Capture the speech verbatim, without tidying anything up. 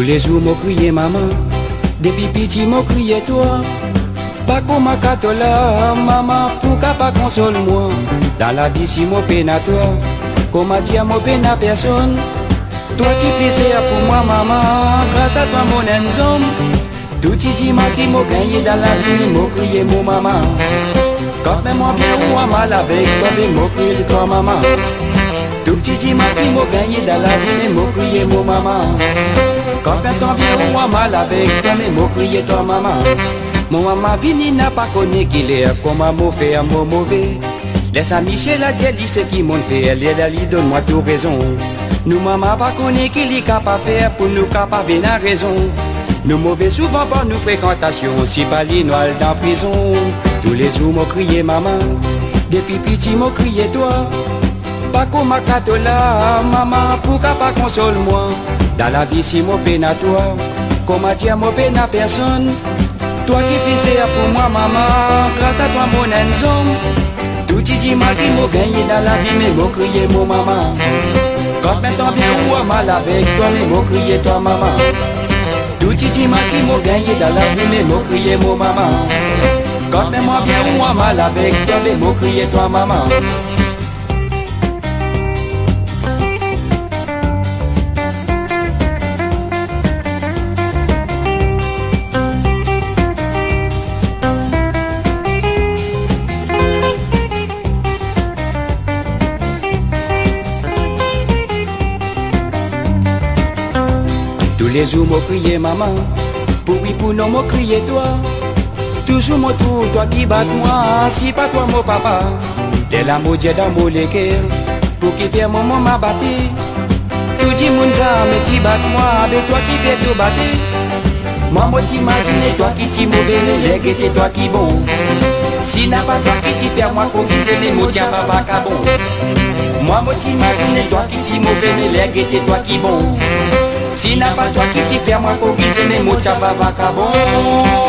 Tou lé zour mo kriyé maman, dépi piti mo kriyé toi. Pa koman ka to la, maman, pou ka pa konsol moin. Dan la vi si mo pèn a toi, koman dir mo pèn a pèrsone. Toi ki pli sèr pou moin, maman, gras a toi mo néna in zom. Tout ti dimansh ki mo gingné dan la vi, mé mo kriyé mo maman. Kan mèm an bien ou an mal avèk toi, mé mo kriyé toi maman. Tout ti dimansh ki mo gingné dan la vi, mé mo kriyé mo maman. Kan mèm an bien ou an mal avèk toi, mé mo kriyé toi maman. Mo maman vini na pa koné ki lèr, koman mo fé mo mové. Lès a Michel la dir li sak li mont fé, lèr la li donn moin tou rézon. Nou maman pa koné ki li ka pa fé pou nou ka pa vin a rézon. Nou mové souvan par nou frékantasion, si pa li nou al dan prizon. Tou lé zour mo kriyé maman, dépi piti mo kriyé toi. Pa koman ka to la, maman, pou ka pa konsol moin. Dan la vi si mo pèn a toi, koman dir mo pèn a pèrsone. Toi ki pli sèr pou moin, maman, gras a toi mo néna in zom. Tout ti dimansh ki mo gingné dan la vi, mé mo kriyé mo maman. Kan mèm an bien ou an mal avèk toi, mé mo kriyé toi maman. Tout ti dimansh ki mo gingné dan la vi, mé mo kriyé mo maman. Kan mèm an bien ou an mal avèk toi, mé mo kriyé toi maman. Tou lé zour mo kriyé maman, pou oui pou non mo kriyé toi. Touzour mo trouv toi ki bat moin, si pa toi mo papa. Lèr la mo dir dan mo lékèr, pou ki fé momon ma baté. Tout dimoun zamé ti bat moin, mé toi ki fé tou baté. Moin mo ti imaziné toi ki ti mové, mé lèr gété toi ki bon. Si na pa toi ki ti fé moin korizé, mé mo ti ava vakabon. Moin mo ti imaziné toi ki ti mové, mé lèr gété toi ki bon. Si na pa toi ki ti fé moin korizé, mé mo ti ava vakabon.